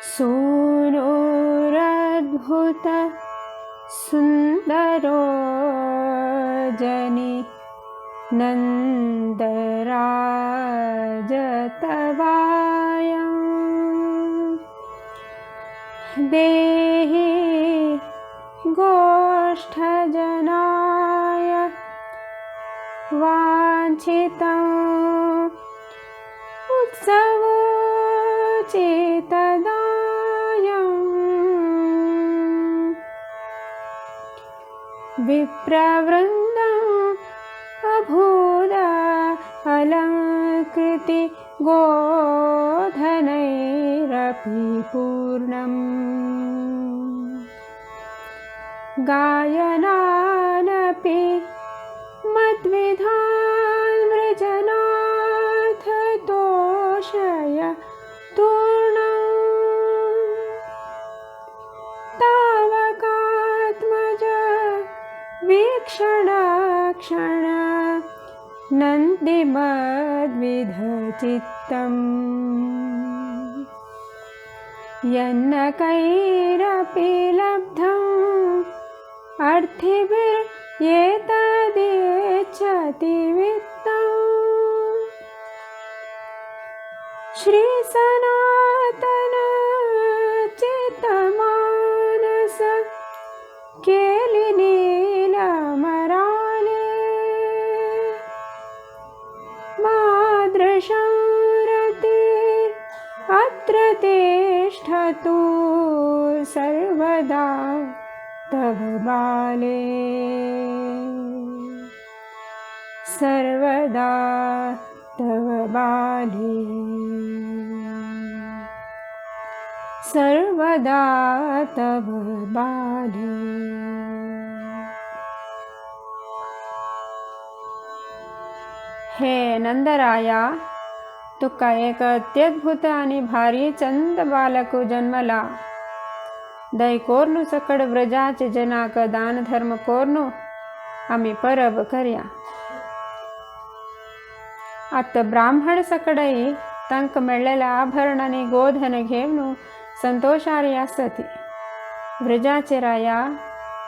सूनुरद्भुत सुन्दरो जनि नन्दराजतवाय देहि गोष्ठजनाय वाञ्छितं उत्सवोचितदायं विप्रवृन्दम् अभूद अलङ्कृति गोधनैरपि पूर्णम् गायनानपि मद्विधान् व्रजनाथ तोषय तूर्णं तावकात्मज वीक्षणक्षण नन्दिमद्विधचित्तम् यन्न कैरपि लब्धम् अर्थिभिर्येतदिच्छति वित्तम् श्रीसनातन चित्तमानस केलिनीलमराले मादृशं रतिरत्र तिष्ठतु सर्वदा तव बाले सर्वदा तव बाले सर्वदा तव बाले। हे नंदराया, तुका एक अत्यद्भुत आनी भारी चंद बालक जन्मला। दय कोरनु सकड व्रजाचे जनाक दान धर्म कोरनु आमी परब करया। आत ब्राह्मण सकडई तांक मेळ्ळेले आभरण आनी गोधन घेवनु संतोषारी आसती। व्रजाचे राया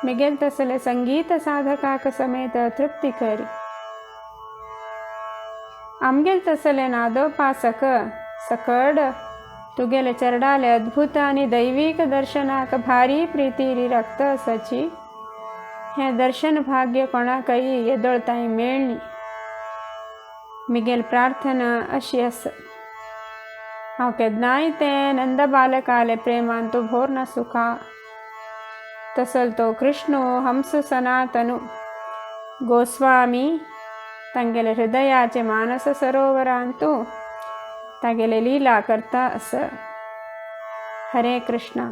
मिगेल तसले संगीत साधकाक समेत तृप्ती करी। आमगेल तसले नादोपासक सकड तुगेले चरडाले अद्भुत आनी दैवीक दर्शनाक भारी प्रीती रक्त आसाची। हें दर्शन भाग्य कोणाकय येदोळताय मेळनी। मिगेल प्रार्थना अशी आसा, हांव केन्नाय तें नंदबालकाले प्रेमान तूं भोर नासुका। तसल तो कृष्णो हंस सनातनु गोस्वामी तांगेले हृदयाचे मानस सरोवरांतु तागेले लीला करता आसा। हरे कृष्णा।